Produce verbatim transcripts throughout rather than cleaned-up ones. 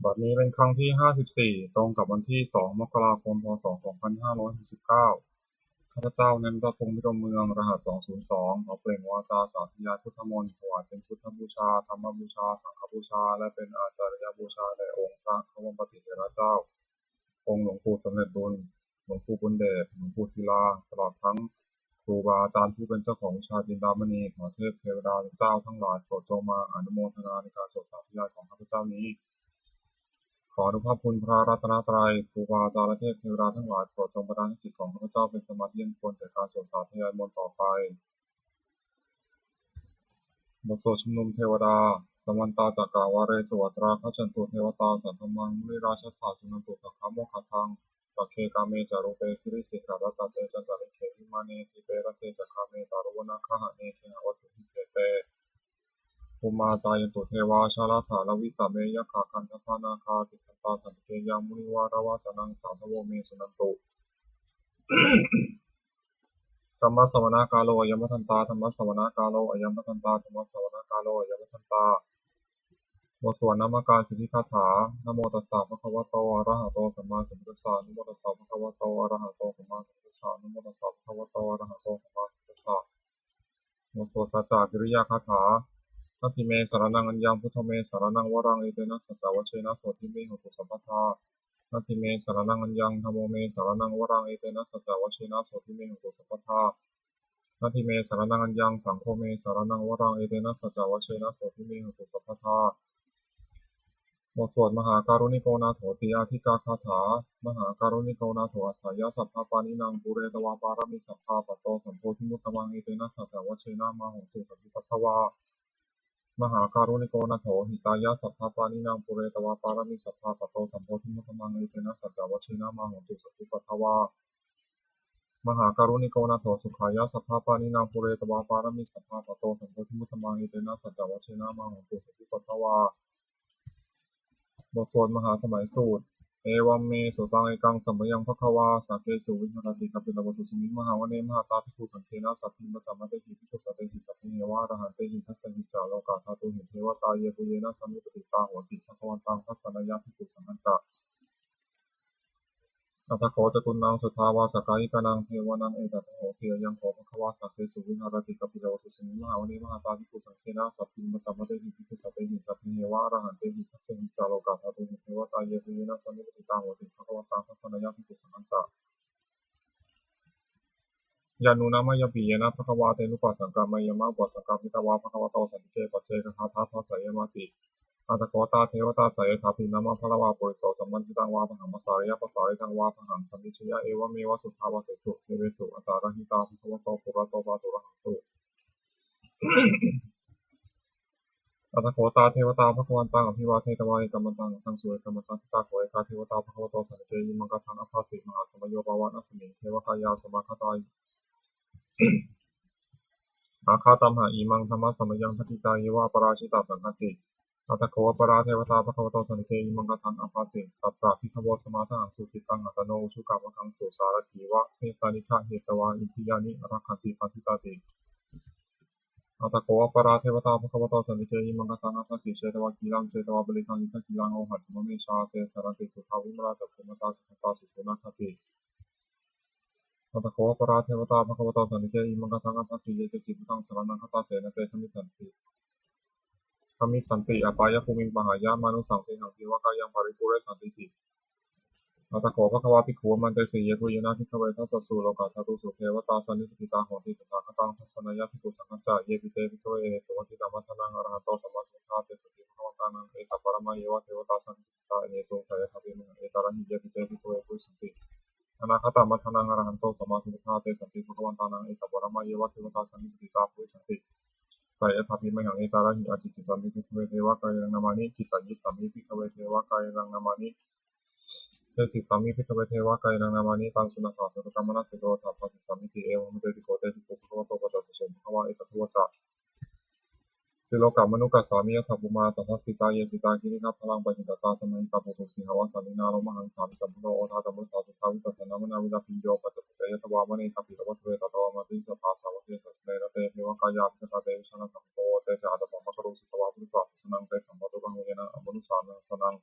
บัดนี้เป็นครั้งที่ ห้าสิบสี่ ตรงกับวันที่ สอง มกราคม พ.ศ. สองพันห้าร้อยหกสิบเก้า ข้าพเจ้า นันทพงษ์ พิรมเมือง รหัส สองศูนย์สอง ขอเปล่งวาจาสาธยายพุทธมนต์ ถวายเป็นพุทธบูชา ธรรมบูชา สังฆบูชา และเป็นอาจาริยบูชาแด่องค์พระควัมปติเถระเจ้า องค์หลวงปู่สำเร็จบุญ หลวงปู่บุญเดช หลวงปู่ศิลา ตลอดทั้งครูบาอาจารย์ผู้เป็นเจ้าของวิชาจินดามณี ขอเทพเทวดาเจ้าทั้งหลายโปรดจงมาอนุโมทนาในการสวดสาธยายของข้าพเจ้านี้ ขออนุภาพคุณพระรัตนตรัย ครูบาอาจารย์และเทพเทวดาทั้งหลายโปรดจงบันดาลให้จิตของข้าพเจ้าเป็นสมาธิอันควรแก่การสวดสาธยายมนต์ต่อไป บทสวดชุมนุมเทวดา Samantā cakkavāḷesu atrāgacchantu devatā, saddhammaṃ munirājassa suṇantu saggamokkhadaṃ. Sagge kāme ca rūpe girisikharataṭe cantalikkhe vimāne, dīpe raṭṭhe ca gāme taruvanagahane gehavatthumhi khette, bhummā cāyantu devā jalathalavisame yakkhagandhabbanāgā, tiṭṭhantā santike yaṃ munivaravacanaṃ sādhavo me suṇantu. Dhammassavanakālo ayam bhadantā. Dhammassavanakālo ayam bhadantā. Dhammassavanakālo ayam bhadantā. บทสวดนมการสิทธิคาถา Namo tassa bhagavato arahato sammāsambuddhassa. Namo tassa bhagavato arahato sammāsambuddhassa. Namo tassa bhagavato arahato sammāsambuddhassa. บทสวดสัจจกิริยาคาถา Natthi me saraṇaṃ aññaṃ, buddho me saraṇaṃ varaṃ, etena saccavajjena sotthi me hotu sabbadā. Natthi me saraṇaṃ aññaṃ, dhammo me saraṇaṃ varaṃ, etena saccavajjena sotthi me hotu sabbadā. Natthi me saraṇaṃ aññaṃ, saṅgho me saraṇaṃ varaṃ, etena saccavajjena sotthi me hotu sabbadā. บทสวดมหาการุณิโกนาโถติอาทิกาคาถา Mahākāruṇiko nātho atthāya sabbapāṇinaṃ, pūretvā pāramī sabbā patto sambodhimuttamaṃ, etena saccavajjena mā hontu sabbupaddavā. Mahākāruṇiko nātho hitāya sabbapāṇinaṃ, pūretvā pāramī sabbā patto sambodhimuttamaṃ, etena saccavajjena mā hontu sabbupaddavā. Mahākāruṇiko nātho sukhāya sabbapāṇinaṃ, pūretvā pāramī sabbā patto sambodhimuttamaṃ, etena saccavajjena mā hontu sabbupaddavā. บทสวดมหาสมัยสูตร Evaṃ me sutaṃ. Ekaṃ samayaṃ bhagavā sakkesu viharati kapilavatthusmiṃ mahāvane mahatā bhikkhusaṅghena saddhiṃ pañcamattehi bhikkhusatehi sabbeheva arahantehi. Dasahi ca lokadhātūhi devatā yebhuyyena sannipatitā honti bhagavantaṃ dassanāya bhikkhusaṅghañca. Atha kho catunnaṃ suddhāvāsakāyikānaṃ devānaṃ etadahosi: Ayaṃ kho bhagavā sakkesu viharati kapilavatthusmiṃ mahāvane mahatā bhikkhusaṅghena saddhiṃ pañcamattehi bhikkhusatehi sabbeheva arahantehi. Dasahi ca lokadhātūhi devatā yebhuyyena sannipatitā honti bhagavantaṃ dassanāya bhikkhusaṅghañca. Yannūna mayampi yena bhagavā tenupasaṅkameyyāma, upasaṅkamitvā bhagavato santike paccekagāthā bhāseyyāmāti. Atha kho tā devatā seyyathāpi nāma balavā puriso sammiñjitaṃ vā bāhaṃ pasāreyya, pasāritaṃ vā bāhaṃ sammiñjeyya, evameva suddhāvāsesu devesu antarahitā bhagavato purato pāturahaṃsu. Atha kho tā devatā bhagavantaṃ abhivādetvā ekamantaṃ aṭṭhaṃsu. Ekamantaṃ ṭhitā kho ekā devatā bhagavato santike imaṃ gāthaṃ abhāsi: Mahāsamayo pavanasmiṃ, devakāyā samāgatā, āgatamha imaṃ dhammasamayaṃ, dakkhitāyeva aparājitasaṅghanti. Atha kho aparā devatā bhagavato santike imaṃ gāthaṃ abhāsi: Tatra bhikkhavo samādahaṃsu, cittaṃ attano ujukamakaṃsu, sārathīva nettāni gahetvā, indriyāni rakkhanti paṇḍitāti. Atha kho aparā devatā bhagavato santike imaṃ gāthaṃ abhāsi: Chetvā khīlaṃ chetvā palighaṃ, indakhīlaṃ ohaccamanejā, te caranti suddhā vimalā, cakkhumatā sudantā susunāgāti. Atha kho aparā devatā bhagavato santike imaṃ gāthaṃ abhāsi: Ye keci buddhaṃ saraṇaṃ gatāse, na te gamissanti, gamissanti apāyabhūmiṃ, pahāya mānusaṃ dehaṃ, devakāyaṃ paripūressantīti. Atha kho bhagavā bhikkhū āmantesi: Yebhuyyena bhikkhave dasasu lokadhātūsu devatā sannipatitā honti tathāgataṃ dassanāya bhikkhusaṅghañca. Yepi te bhikkhave ahesuṃ atītamaddhānaṃ arahanto sammāsambuddhā, te santi bhagavantānaṃ etaparamāyeva devatā sannipatitā ahesuṃ, seyyathāpi mayhaṃ etarahi. Yepi te bhikkhave bhavissanti anāgatamaddhānaṃ arahanto sammāsambuddhā, te santi bhagavantānaṃ etaparamāyeva devatā sannipatitā bhavissanti, seyyathāpi mayhaṃ etarahi. Ācikkhissāmi bhikkhave devakāyānaṃ nāmāni, kittayissāmi bhikkhave devakāyānaṃ nāmāni, desissāmi bhikkhave devakāyānaṃ nāmāni, taṃ suṇātha sādhukaṃ manasikarotha bhāsissāmīti. Evaṃ bhanteti kho te bhikkhū bhagavato paccassosuṃ. Bhagavā etadavoca: Silokamanukassāmi, yattha bhummā tadassitā, ye sitā girigabbharaṃ, pahitattā samāhitā. Puthū sīhāva sallīnā, lomahaṃsābhisambhuno, odātamanasā suddhā, vippasannamanāvilā. Bhiyyo pañcasate ñatvā, vane kāpilavatthave, tato āmantayi satthā, sāvake sāsane rate. Devakāyā abhikkantā, te vijānātha bhikkhavo. Te ca ātappamakaruṃ, sutvā buddhassa sāsanaṃ, tesampāturahu ñāṇaṃ, amanussāna dassanaṃ.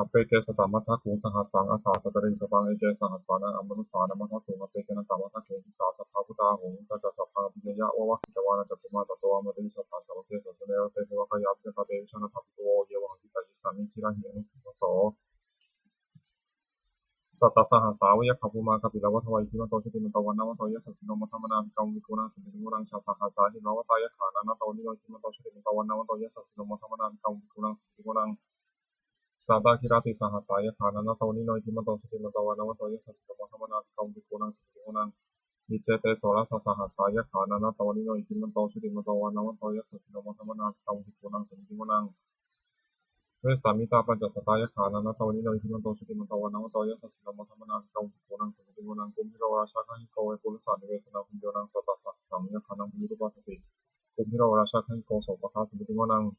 Appeke satamaddakkhuṃ sahassaṃ atha sattariṃ sataṃ eke sahassānaṃ amanussānamaddasuṃ. Appekenantamaddakkhuṃ disā sabbā phuṭā ahuṃ. Tañca sabbaṃ abhiññāya vavakkhitvāna cakkhumā tato āmantayi satthā sāvake sāsane rate. Devakāyā abhikkantā te vijānātha bhikkhavo ye vohaṃ kittayissāmi girāhi anupubbaso. Sattasahassā va yakkhā bhummā kāpilavatthavā iddhimanto jutimanto vaṇṇavanto yasassino modamānā abhikkāmuṃ bhikkhūnaṃ samitiṃ vanaṃ. Chasahassā hemavatā yakkhā nānattavaṇṇino iddhimanto jutimanto vaṇṇavanto yasassino modamānā abhikkāmuṃ bhikkhūnaṃ samitiṃ vanaṃ. Sātāgirā tisahassā yakkhā nānattavaṇṇino iddhimanto jutimanto vaṇṇavanto yasassino modamānā abhikkāmuṃ bhikkhūnaṃ samitiṃ vanaṃ. Iccete soḷasasahassā yakkhā nānattavaṇṇino iddhimanto jutimanto vaṇṇavanto yasassino modamānā abhikkāmuṃ bhikkhūnaṃ samitiṃ vanaṃ. Vessāmittā pañcasatā yakkhā nānattavaṇṇino iddhimanto jutimanto vaṇṇavanto yasassino modamānā abhikkāmuṃ bhikkhūnaṃ samitiṃ vanaṃ. Kumbhīro rājagahiko vepullassa nivesanaṃ bhiyyo naṃ satasahassaṃ yakkhānaṃ payirupāsati. Kumbhīro rājagahiko sopāga samitiṃ vanaṃ.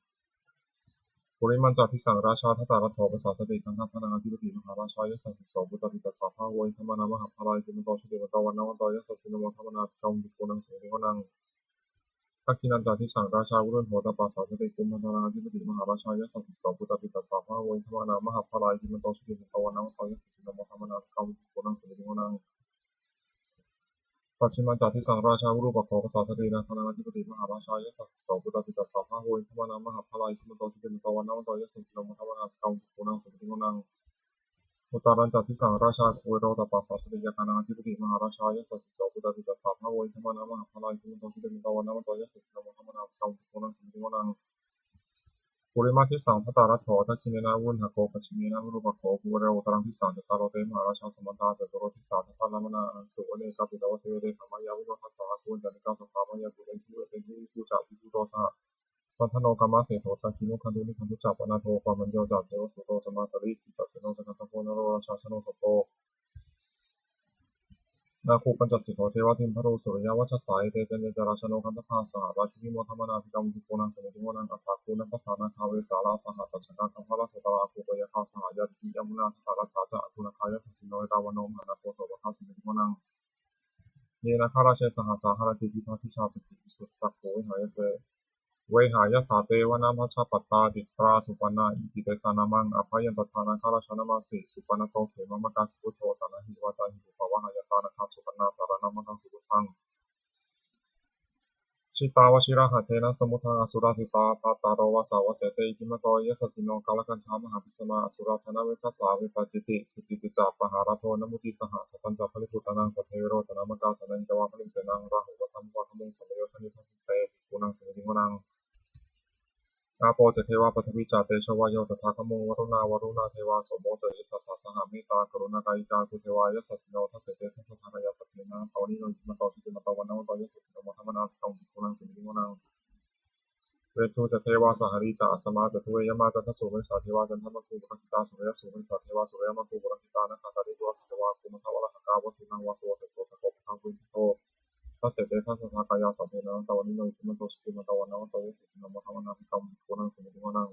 Purimañca disaṃ rājā dhataraṭṭho pasāsati gandhabbānaṃ ādhipati mahārājā yasassi so. Puttāpi tassa bahavo indanāmā mahabbalā iddhimanto jutimanto vaṇṇavanto yasassino modamānā abhikkāmuṃ bhikkhūnaṃ samitiṃ vanaṃ. Dakkhiṇañca disaṃ rājā virūḷho tappasāsati kumbhaṇḍānaṃ ādhipati mahārājā yasassi so. Puttāpi tassa bahavo indanāmā mahabbalā iddhimanto jutimanto vaṇṇavanto yasassino modamānā abhikkāmuṃ bhikkhūnaṃ samitiṃ vanaṃ. Pacchimañca disaṃ rājā virūpakkho pasāsati nāgānaṃ ādhipati mahārājā yasassi so. Puttāpi tassa bahavo indanāmā mahabbalā iddhimanto jutimanto vaṇṇavanto yasassino modamānā abhikkāmuṃ bhikkhūnaṃ samitiṃ vanaṃ. Uttarañca disaṃ rājā kuvero tappasāsati yakkhānaṃ ādhipati mahārājā yasassi so. Puttāpi tassa bahavo indanāmā mahabbalā iddhimanto jutimanto vaṇṇavanto yasassino modamānā abhikkāmuṃ bhikkhūnaṃ samitiṃ vanaṃ. Purimaṃ disaṃ dhataraṭṭho dakkhiṇena virūḷhako pacchimena virūpakkho kuvero uttaraṃ disaṃ. Cattāro te mahārājā samantā caturo disā daddallamānā aṭṭhaṃsu vane kāpilavatthave. Tesaṃ māyāvino dāsā āgū vañcanikā saṭhā māyā kuṭeṇḍu veṭeṇḍu viṭū ca viṭuṭo saha candano kāmaseṭṭho ca kinnughaṇḍu nighaṇḍu ca panādo opamañño ca devasūto ca mātali cittaseno ca gandhabbo naḷorājā janosabho nāgo pañcasikho ceva timbarū suriyavacchasā. Ete caññe ca rājāno gandhabbā saha rājubhi modamānā abhikkāmuṃ bhikkhūnaṃ samitiṃ vanaṃ. Athāgū nābhasā nāgā vesālā sahatacchakā kambalassatarā āgū pāyāgā saha ñātibhi yāmunā dhataraṭṭhā ca āgū nāgā yasassino etāvaṇṇo mahānāgo sopāga samitiṃ vanaṃ. Ye nāgarāje sahasā haranti dibbā dijā visuddhacakkhū vehāyase vehāyasā te vanamajjhapattā citrā supaṇṇā iti tesa nāmaṃ. Abhayantadā nāgarājānamāsi supaṇṇato khemamakāsi buddho saṇhāhi vācāhi upavhayantā nāgā supaṇṇā saraṇamagaṃsu buddhaṃ. Jitā vajirahatthena samuddaṃ asurā sitā bhātaro vāsavassete iddhimanto yasassino kālakañjā mahābhismā asurā dānaveghasā vepacitti sucitti ca pahārādo namucī saha satañca baliputtānaṃ satthā verocanāmakā sannayhitvā baliṃ senaṃ rāhubhaddamupāgamuṃ samayodāni bhaddante bhikkhūnaṃ samitiṃ vanaṃ. Āpo ca devā paṭhavī ca tejo vāyo tadāgamuṃ varuṇā vāruṇā devā somo ca yasasā saha mettākaruṇākāyikā āgū devā yasassino dasete dasadhā kāyā sabbe nānattavaṇṇino iddhimanto jutimanto vaṇṇavanto yasassino modamānā abhikkāmuṃ bhikkhūnaṃ samitiṃ vanaṃ. Veṇḍū ca devā sahalī ca asamā ca duve yamā candassūpanisā devā candamāgū purakkhitā suriyassūpanisā devā suriyamāgū purakkhitā nakkhattāni purakkhitvā āgū mandavalāhakā vasūnaṃ vāsavo seṭṭho sakko pāga āgū indago dasete dasadhā kāyā sabbe nānattavaṇṇino iddhimanto jutimanto vaṇṇavanto yasassino modamānā abhikkāmuṃ bhikkhūnaṃ samitiṃ vanaṃ.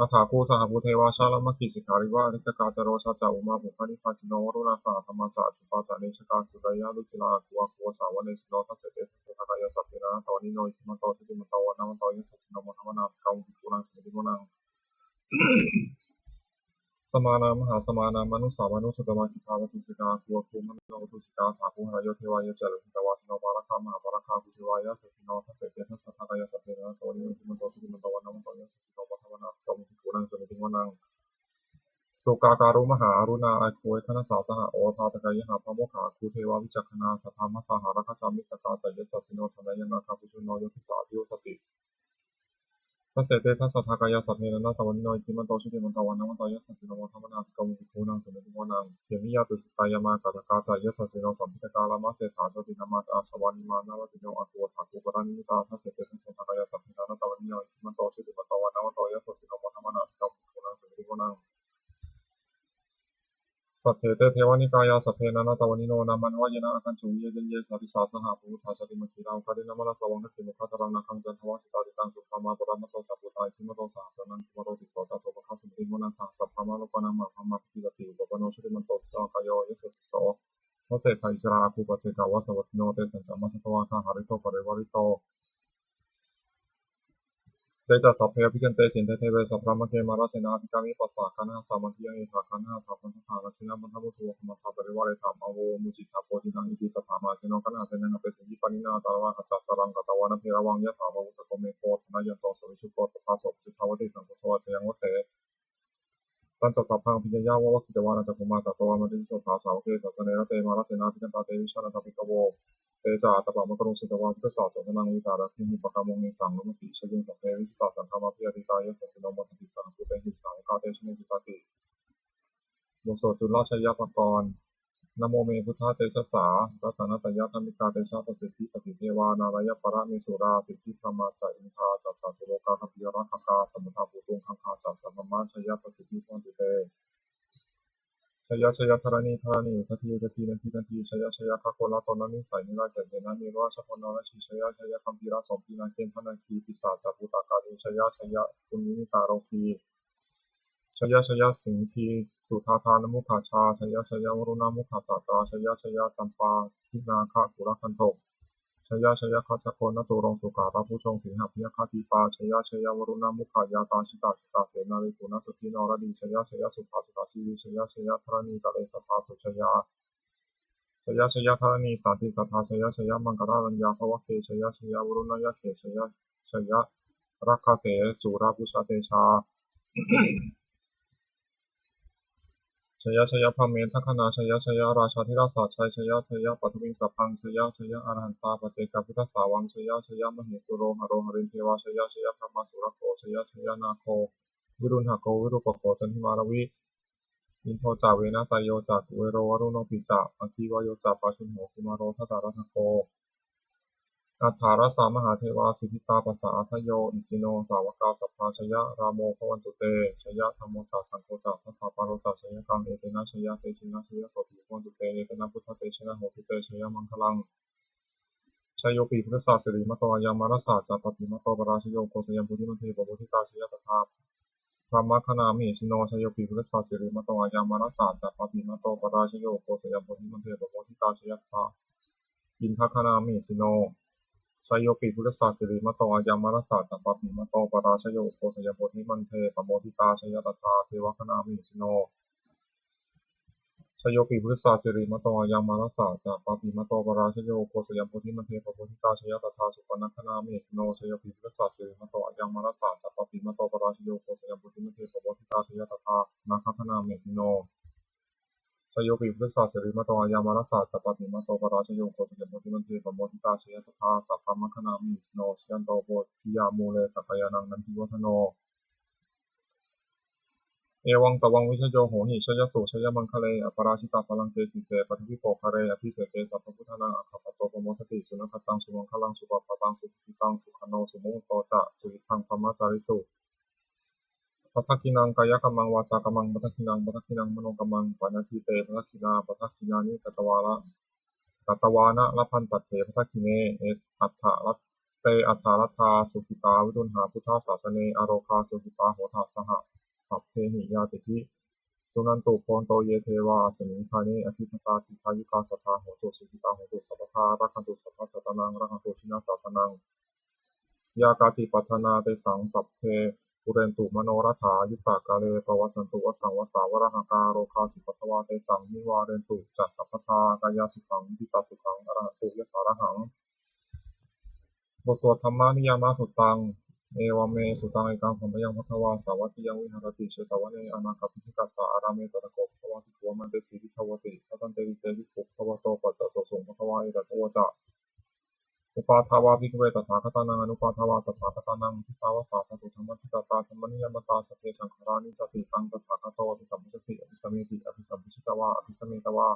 Athāgū sahabhū devā jalamaggisikhāriva ariṭṭhakā ca rojā ca umāpupphanibhāsino varuṇā sahadhammā ca accutā ca anejakā sūleyyarucirā āgū āgū vāsavanesino dasete dasadhā kāyā sabbe nānattavaṇṇino iddhimanto jutimanto vaṇṇavanto yasassino modamānā abhikkāmuṃ bhikkhūnaṃ samitiṃ vanaṃ. Samānā mahāsamānā mānusā mānusuttamā khiḍḍā vaṇṇūsikā āgū āgū manovaṇṇūsikā. Athāgū harayo devā ye ca lohitavāsino pāragā mahāpāragā āgū devā yasassino dasete dasadhā kāyā sabbe nānattavaṇṇino iddhimanto jutimanto vaṇṇavanto yasassino modamānā abhikkāmuṃ bhikkhūnaṃ samitiṃ vanaṃ. Sukkā karumhā aruṇā āgū veghanasā saha odātagayhā pāmokkhā āgū devā vicakkhaṇā sadāmattā hāragajā missakā ca yasassino thanayaṃ nāgā bhujano yo disā abhivassati. Dasete dasadhā kāyā sabbe nānattavaṇṇino iddhimanto jutimanto vaṇṇavanto yasassino modamānā abhikkāmuṃ bhikkhūnaṃ samitiṃ vanaṃ. Khemiyā tusitā yāmā kaṭṭhakā ca yasassino lambitakā lāmaseṭṭhā jotināmā ca āsavā nimmānaratino āgū athāgū paranimmitā. Dasete dasadhā kāyā sabbe nānattavaṇṇino iddhimanto jutimanto vaṇṇavanto yasassino modamānā abhikkāmuṃ bhikkhūnaṃ samitiṃ vanaṃ. Saṭṭhete devanikāyā sabbe nānattavaṇṇino nāmanvayena āgañchuṃ. Ye caññe sadisā saha pavutthajātimakkhīlā oghatiṇṇamanāsavaṃ. Dakkhemoghataraṃ nāgaṃ candaṃva asitātitaṃ. Subrahmā paramatto ca puttā iddhimato saha sanaṅkumāro tisso ca sopāga samitiṃ vanaṃ. Saha sabrahmalokānaṃ mahābrahmābhitiṭṭhati upapanno jutimanto disā kāyo yasassiso. Dasettha issarā āgū paccekavasavattino tesañca majjhato āga hārito parivārito. Te ca sabbe abhikkante sainde deve sabrahmake mārasenā abhikkāmi passa kaṇhassa mandiyaṃ. Etha gaṇhatha bandhatha dakkhiṇā bandhamatthu vasamattha parivāretha mā vo muñcittha koci naṃ. Iti tattha mahāseno kaṇhasenaṃ apesayi pāṇinā talamāhacca saraṃ katvāna bheravaṃ. Yathā pāvussako megho thanayanto savijjuko tadā so paccudāvatti saṅkuddho asayaṃvase. Tañca sabbaṃ abhiññāya vavakkhitvāna cakkhumā tato āmantayi satthā sāvake sāsane rate mārasenā abhikkantā te vijānātha bhikkhavo. Te ca ātappamakaruṃ sutvā buddhassa sāsanaṃ vītarāgehi pakkāmuṃ nesaṃ lomampi iñjayuṃ. Sabbe vijitasaṅgāmā bhiyātītā yasassino modanti saha bhūtehi sāvakā te janesutāti. บทสวดจุลชัยปกรณ์ Namo me buddhatejasā ratanattayadhammikā tejapasiddhi pasīdevā nārāyaparamesurā siddhibrahmā ca indā ca catulokā gambhīrakkhakā samuddā bhūtuṃ gaṅgā ca sabrahmajayapasiddhi bhavantu te. Jaya jaya dharaṇi dharaṇī udadhi udadhī nadi nadī jaya jaya gagonlatonnanisai nirayasai senā nirūḷhachabbaṇṇarajī jaya jaya gambhīrasombhī nāgendanāgī pisācabhūtakālī jaya jaya dunnimittarogī jaya jaya siṅgī sudādānamukhajā jaya jaya varuṇṇamukhasātrā jaya jaya campādināgakulagantho jaya jaya gajagonnaturaṅga sukarabhujaṅga sīhabyagghadīpā jaya jaya varuṇṇamukhayātrā jita jita senārī puna suddhi naradī jaya jaya suddhā suddhā jīvī jaya jaya dharaṇītale sadā sujayā jaya jaya dharaṇī santi sadā jaya jaya maṅkararājayakkhavagge jaya jaya varuṇṇayakkhe jaya jaya rakkhase surabhujatejā jaya jaya brahmendagaṇā jaya jaya rājādhirājasājjai jaya jaya paṭhaviṃ sabbaṃ jaya jaya arahantā paccekabuddhasāvaṃ jaya jaya mahesuro haro harindevā jaya jaya brahmā surakkho jaya jaya nāgo viruḷhako virūpakkho candimā ravi indo ca venateyyo ca kuvero varuṇopi ca aggi vāyo ca pājuṇho kumāro dhataraṭṭhako aṭṭhārasa mahādevā siddhitāpasaādayo isino sāvakā sabbā jaya rāmo bhavantu te jaya dhammo ca saṅgho ca dasapālo ca jayakaṃ etena jayatejena jayasotthī bhavantu te etena buddhatejena hotu te jayamaṅgalaṃ. Jayopi buddhassa sirīmato ayaṃ mārassa ca pāpimato parājayo ugghosayuṃ bodhimaṇḍe pamoditā jaya tadā brahmagaṇā mahesino. Jayopi buddhassa sirīmato ayaṃ mārassa ca pāpimato parājayo ugghosayuṃ bodhimaṇḍe pamoditā jaya tadā indagaṇā mahesino. Jayopi buddhassa sirīmato ayaṃ mārassa ca pāpimato parājayo ugghosayuṃ bodhimaṇḍe pamoditā jaya tadā devagaṇā mahesino. Jayopi buddhassa sirīmato ayaṃ mārassa ca pāpimato parājayo ugghosayuṃ bodhimaṇḍe pamoditā jaya tadā supaṇṇagaṇā mahesino. Jayopi buddhassa sirīmato ayaṃ mārassa ca pāpimato parājayo ugghosayuṃ bodhimaṇḍe pamoditā jaya tadā nāgagaṇā mahesino. Jayopi buddhassa sirīmato ayaṃ mārassa ca pāpimato parājayo ugghosayuṃ bodhimaṇḍe pamoditā jaya tadā sabrahmagaṇā mahesino. Jayanto bodhiyā mūle sakyānaṃ nandivaḍḍhano evaṃ tvaṃ vijayo hohi jayassu jayamaṅgale aparājitapallaṅke sīse paṭhavipokkhare abhiseke sabbabuddhānaṃ aggappatto pamodati. Sunakkhattaṃ sumaṅgalaṃ supabhātaṃ suhuṭṭhitaṃ sukhaṇo sumuhutto ca suyiṭṭhaṃ brahmacārisu padakkhiṇaṃ kāyakammaṃ vācākammaṃ padakkhiṇaṃ padakkhiṇaṃ manokammaṃ paṇidhī te padakkhiṇā padakkhiṇāni katvāna katvāna labhantatthe padakkhiṇe. Te atthaladdhā sukhitā viruḷhā buddhasāsane arogā sukhitā hotha saha sabbehi ñātibhi. Suṇantu bhonto ye devā asmiṃ ṭhāne adhigatā dīghāyukā sadā hontu sukhitā hontu sabbadā rakkhantu sabbasattānaṃ rakkhantu jinasāsanaṃ. Yā kāci patthanā tesaṃ sabbe pūrentu manorathā yuttakāle pavassantu vassaṃ vassāvalāhakā rogā cupaddavā tesaṃ nivārentu ca sabbadā kāyāsukhaṃ cittasukhaṃ arahantu yathārahaṃ. บทสวด Dhammaniyāmasuttaṃ. Evamme sutaṃ. Ekaṃ samayaṃ bhagavā sāvatthiyaṃ viharati jetavane anāthapiṇḍikassa ārāme. Tatra kho bhagavā bhikkhū āmantesi bhikkhavoti. Bhadanteti te bhikkhū bhagavato paccassosuṃ. Bhagavā etadavoca. Uppādā vā bhikkhave tathāgatānaṃ anuppādā vā tathāgatānaṃ ṭhitāva sā dhātu dhammaṭṭhitatā dhammaniyāmatā sabbe saṅkhārā aniccāti. Taṃ tathāgato abhisambujjhati abhisameti abhisambujjhitvā abhisametvā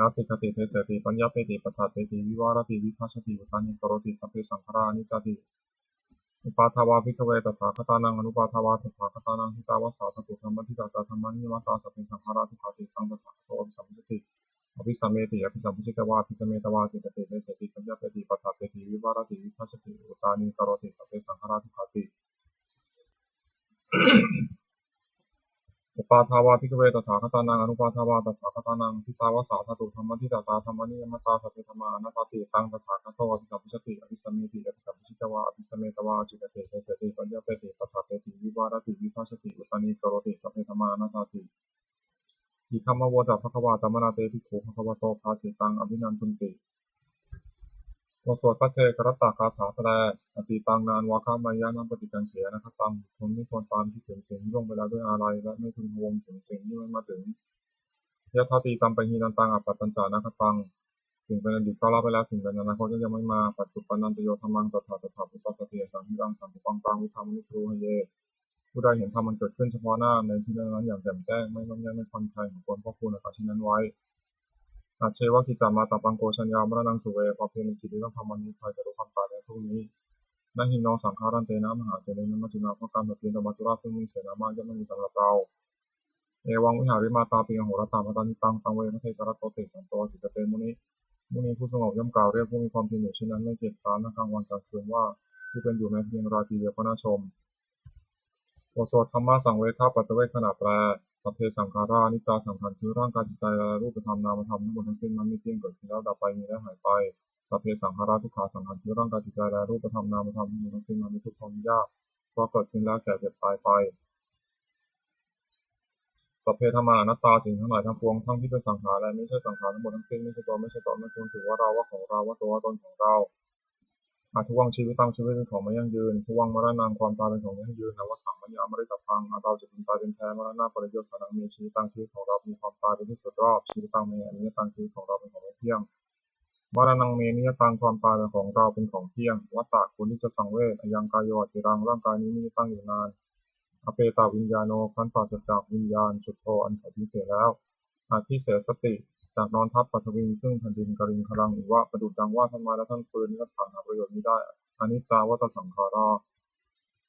ācikkhati deseti paññapeti paṭṭhapeti vivarati vibhajati uttānīkaroti sabbe saṅkhārā aniccāti. Uppādā vā bhikkhave tathāgatānaṃ anuppādā vā tathāgatānaṃ ṭhitāva sā dhātu dhammaṭṭhitatā dhammaniyāmatā sabbe saṅkhārā dukkhāti. Taṃ tathāgato abhisambujjhati abhisameti abhisambujjhitvā abhisametvā ācikkhati deseti paññapeti paṭṭhapeti vivarati vibhajati uttānīkaroti sabbe saṅkhārā dukkhāti. Uppādā vā bhikkhave tathāgatānaṃ anuppādā vā tathāgatānaṃ, ṭhitāva sā dhātu dhammaṭṭhitatā dhammaniyāmatā, sabbe dhammā anattāti. Taṃ tathāgato abhisambujjhati abhisameti, abhisambujjhitvā abhisametvā ācikkhati deseti paññapeti paṭṭhapeti vivarati vibhajati uttānīkaroti, sabbe dhammā anattāti. Idamavoca bhagavā. Samaṇā te bhikkhū bhagavato bhāsitaṃ abhinandunti. บทสวดภัทเทกรัตตคาถาแปล Atītaṃ nānvāgameyya nappaṭikaṅkhe anāgataṃ. บุคคลไม่ควรตามคิดถึงสิ่งที่ล่วงไปแล้วด้วยอาลัย และไม่พึงพะวงถึงสิ่งที่ยังไม่มาถึง Yadatītampahīnantaṃ appattañca anāgataṃ. สิ่งเป็นอดีตก็ละไปแล้ว สิ่งเป็นอนาคตก็ยังไม่มา Paccuppannañca yo dhammaṃ tattha tattha bhūtassati asaṃhiraṃ taṃ sabbaṃ taṃ viddhā manubrūhaye. ผู้ใดเห็นธรรมอันเกิดขึ้นเฉพาะหน้าในที่นั้นๆอย่างแจ่มแจ้ง ไม่ง่อนแง่นไม่คลอนแคลน ควรพอกพูนอาการเช่นนั้นไว้ Ajjeva kiccamātappaṃ ko jaññā maraṇaṃ suve. ความเพียรเป็นกิจที่ต้องทำวันนี้ ใครจะรู้ความตายแม้พรุ่งนี้ Na hi no saṅgarantena mahāsenena maccunā. เพราะการผัดเพี้ยนต่อมัจจุราชซึ่งมีเสนามาก ย่อมไม่มีสำหรับเรา Evaṃ vihārimātāpiṃ ahorattamatanditaṃ taṃ ve bhaddekarattoti santo ācikkhate muni. มุนีผู้สงบย่อมกล่าวเรียกผู้มีความเพียรอยู่เช่นนั้น ไม่เกียจคร้านทั้งกลางวันกลางคืนว่า ผู้เป็นอยู่แม้เพียงราตรีเดียวก็น่าชม บทสวดธรรมสังเวคปัจจเวกขณะแปล Sabbe saṅkhārā aniccā. สังขารคือร่างกายจิตใจและรูปธรรมนามธรรมทั้งหมดทั้งสิ้นมันไม่เที่ยง เกิดขึ้นแล้วดับไป มีแล้วหายไป Sabbe saṅkhārā dukkhā. สังขารคือร่างกายจิตใจและรูปธรรมนามธรรมทั้งหมดทั้งสิ้นมันเป็นทุกข์ทนยาก เพราะเกิดขึ้นแล้วแก่เจ็บตายไป Sabbe dhammā anattā. สิ่งทั้งหลายทั้งปวงทั้งที่เป็นสังขารและไม่ใช่สังขารทั้งหมดทั้งสิ้นไม่ใช่ตัวไม่ใช่ตน ไม่ควรถือว่าเราว่าของเราว่าตัวว่าตนของเรา Addhuvaṃ jīvitaṃ. ชีวิตเป็นของไม่ยั่งยืน Dhuvaṃ maraṇaṃ. ความตายเป็นของยั่งยืน Avassaṃ mayā maritabbaṃ. อันเราจะพึงตายเป็นแท้ Maraṇapariyosānaṃ me jīvitaṃ. ชีวิตของเรามีความตายเป็นที่สุดรอบ Jīvitaṃ me aniyataṃ. ชีวิตของเราเป็นของไม่เที่ยง Maraṇaṃ me niyataṃ. ความตายเป็นของเราเป็นของเที่ยง Vata. ควรที่จะสังเวช Ayaṃ kāyo aciraṃ. ร่างกายนี้มิได้ตั้งอยู่นาน Apetaviññāṇo. ครั้นปราศจากวิญญาณ Chuḍḍho. อันเขาทิ้งเสียแล้ว Adhisessati. จักนอนทับ Paṭhaviṃ. ซึ่งแผ่นดิน Kaliṅgaraṃ iva. ประดุจดังว่าท่อนไม้และท่อนฟืน นิรัตถะ หาประโยชน์มิได้ Aniccā vata saṅkhārā.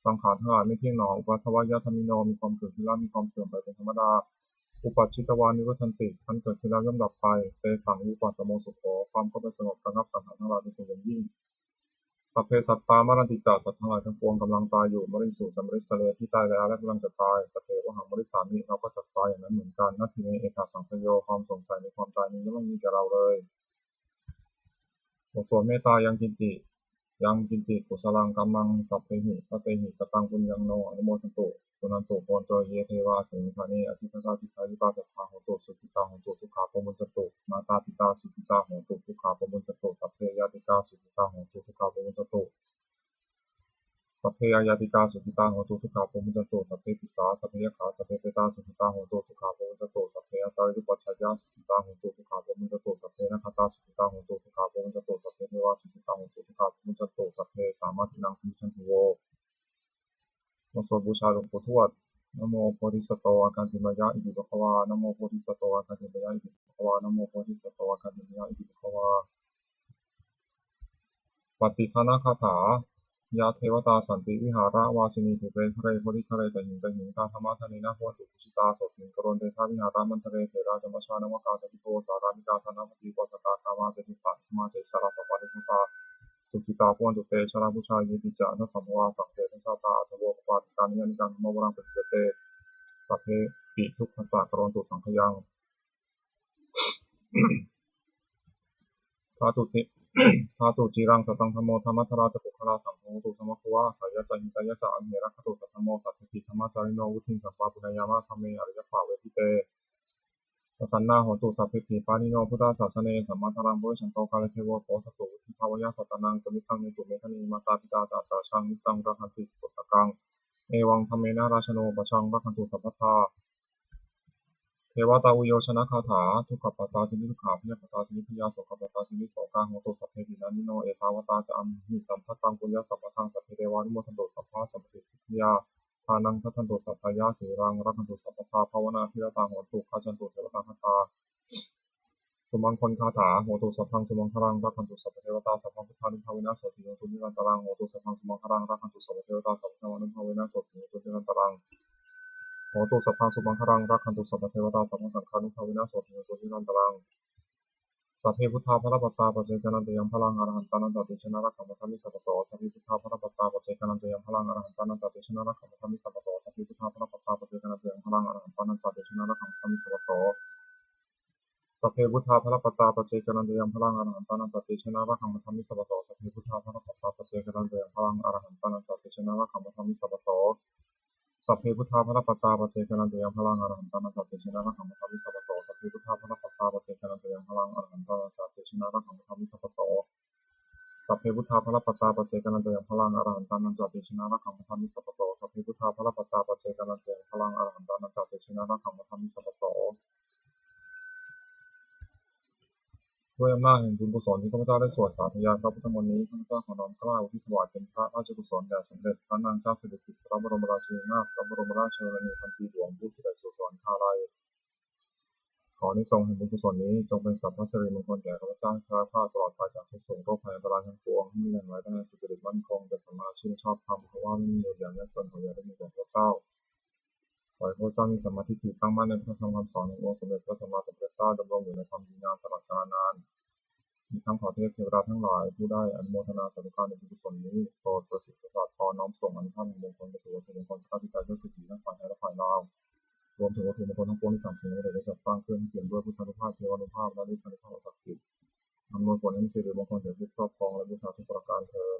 สังขารทั้งหลายไม่เที่ยงหนอ Uppādavayadhammino. มีความเกิดขึ้นแล้วมีความเสื่อมไปเป็นธรรมดา Uppajjitvā nirujjhanti. ครั้นเกิดขึ้นแล้วย่อมดับไป Tesaṃ vūpasamo sukho. ความเข้าไปสงบระงับสังขารทั้งหลายเป็นสุขอย่างยิ่ง Sabbe sattā maranti ca. สัตว์ทั้งหลายทั้งปวงกำลังตายอยู่ Mariṃsu ca marissare. ที่ตายแล้วและกำลังจะตาย Tathevāhaṃ marissāmi. เราก็จักตายอย่างนั้นเหมือนกัน Natthi me ettha saṃsayo. ความสงสัยในความตายนี้ย่อมไม่มีแก่เราเลย บทสวดเมตตา Yaṃ kiñci yaṃ kiñci kusalaṃ kammaṃ sabbehi katehi kataṃ puññaṃ no anumodantu. Suṇantu bhonto ye devā asmiṃ ṭhāne adhigatā, dīghāyukā sadā hontu, sukhitā hontu, sukhā pamuñcantu. Mātā pitā sukhitā hontu, sukhā pamuñcantu. Sabbe ñātikā sukhitā hontu, sukhā pamuñcantu. Sabbe aññātikā sukhitā hontu, sukhā pamuñcantu. Sabbe pisā sabbe yakkhā sabbe petā sukhitā hontu, sukhā pamuñcantu. Sabbe ācariyupajjhāyā sukhitā hontu, sukhā pamuñcantu. Sabbe nakkhattā sukhitā hontu, sukhā pamuñcantu. Sabbe devā sukhitā hontu, sukhā pamuñcantu. Sabbe sampattīnaṃ samijjhantu vo. บทสวดบูชาหลวงปู่ทวด Namo bodhisatto āgantimāya iti bhagavā. Namo bodhisatto āgantimāya iti bhagavā. Namo bodhisatto āgantimāya iti bhagavā. Pattidānagāthā. Yā devatā santi vihāravāsinī, thūpe ghare bodhighare tahiṃ tahiṃ, tā dhammadānena bhavantu pūjitā sotthiṃ karontedha vihāramaṇḍale. Therā ca majjhā navakā ca bhikkhavo, sārāmikā dānapatī upāsakā, gāmā ca desā nigamā ca issarā sappāṇabhūtā, sukhitā bhavantu te. Jalābujā yepi ca aṇḍasambhavā, saṃsedajātā athavopapātikā, niyyānikaṃ dhammavaraṃ paṭicca te, sabbepi dukkhassa karontu saṅkhayaṃ. Ṭhātu ci-, ṭhātu ciraṃ sataṃ dhammo, dhammaddharā ca puggalā, saṅgho hotu samaggo va, atthāya ca hitāya ca. Amhe rakkhatu saddhammo, sabbepi dhammacārino, vuḍḍhiṃ sampāpuṇeyyāma, dhamme ariyappavedite. Pasannā hontu sabbepi pāṇino buddhasāsane, sammā dhāraṃ pavecchanto kāle devo pavassatu, vuḍḍhibhāvāya sattānaṃ samiddhaṃ netu medaniṃ. Mātā pitā ca atrajaṃ niccaṃ rakkhanti puttakaṃ, evaṃ dhammena rājāno pajaṃ rakkhantu sabbadā. Devatāuyyojanagāthā. Dukkhappattā ca niddukkhā, bhayappattā ca nibbhayā, sokappattā ca nissokā, hontu sabbepi pāṇino. Ettāvatā ca amhehi sambhataṃ puññasampadaṃ, sabbe devānumodantu sabbasampattisiddhiyā. Dānaṃ dadantu saddhāya, sīlaṃ rakkhantu sabbadā, bhāvanābhiratā hontu, gacchantu devatāgatā. Sumaṅgalagāthā. Hotu sabbaṃ sumaṅgalaṃ, rakkhantu sabbadevatā, sabbabuddhānubhāvena, sotthī hontu nirantaraṃ. Hotu sabbaṃ sumaṅgalaṃ, rakkhantu sabbadevatā, sabbadhammānubhāvena, sotthī hontu nirantaraṃ. Hotu sabbaṃ sumaṅgalaṃ, rakkhantu sabbadevatā, sabbasaṅghānubhāvena, sotthī hontu nirantaraṃ. Sabbe buddhā balappattā paccekānañca yaṃ balaṃ arahantānañca tejena rakkhaṃ bandhāmi sabbaso. Sabbe buddhā balappattā paccekānañca yaṃ balaṃ arahantānañca tejena rakkhaṃ bandhāmi sabbaso. Sabbe buddhā balappattā paccekānañca yaṃ balaṃ arahantānañca tejena rakkhaṃ bandhāmi sabbaso. Sabbe buddhā balappattā paccekānañca yaṃ balaṃ arahantānañca tejena rakkhaṃ bandhāmi sabbaso. Sabbe buddhā balappattā paccekānañca yaṃ balaṃ arahantānañca tejena rakkhaṃ bandhāmi sabbaso. Sabbe buddhā balappattā paccekānañca yaṃ balaṃ arahantānañca tejena rakkhaṃ bandhāmi sabbaso. Sabbe buddhā balappattā paccekānañca yaṃ balaṃ arahantānañca tejena rakkhaṃ bandhāmi sabbaso. Sabbe buddhā balappattā paccekānañca yaṃ balaṃ arahantānañca tejena rakkhaṃ bandhāmi sabbaso. Sabbe buddhā balappattā paccekānañca yaṃ balaṃ arahantānañca tejena rakkhaṃ bandhāmi sabbaso. ด้วยอำนาจแห่งบุญกุศลที่ข้าพเจ้าได้สวดสาธยายพระพุทธมนต์นี้ ข้าพเจ้าขอน้อมเกล้าอุทิศถวายเป็นพระราชกุศลแด่สมเด็จพระนางเจ้าสิริกิติ์ พระบรมราชินีนาถ พระบรมราชชนนีพันปีหลวง ผู้เสด็จสู่สวรรคาลัย ขออานิสงส์แห่งบุญกุศลนี้จงเป็นสัพพสิริมงคลแก่ข้าพเจ้า ให้แคล้วคลาดปลอดภัยจากทุกข์โศกโรคภัยอันตรายทั้งปวง ให้มีแหล่งรายได้สุจริตมั่นคง เป็นสัมมาอาชีพอันชอบธรรม เพราะว่าไม่มีเวรยาเวรยากจนขออย่าได้มีแก่ข้าพเจ้า ขอให้ข้าพเจ้ามีสัมมาทิฏฐิตั้งมั่นในพระธรรมคำสอนแห่งองค์สมเด็จพระสัมมาสัมพุทธเจ้า ดำรงอยู่ในความดีงามตลอดกาลนาน อีกทั้งขอเทพเทวดาทั้งหลายผู้ได้อนุโมทนาสาธุการในบุญกุศลนี้ โปรดประสิทธิ์ประสาทพรน้อมส่งอานิสงส์แห่งมงคลไปสู่วัตถุมงคลพระราชกายยศเศรษฐีทั้งฝ่ายไทยและฝ่ายลาว รวมถึงวัตถุมงคลทั้งปวงที่สามสิ่งนี้ได้จัดสร้างขึ้นให้เปี่ยมด้วยพุทธานุภาพ เทวานุภาพ และฤทธานุภาพอันศักดิ์สิทธิ์ อำนวยผลให้มีสิริมงคลแก่ผู้ครอบครองและบูชาทุกประการเทอญ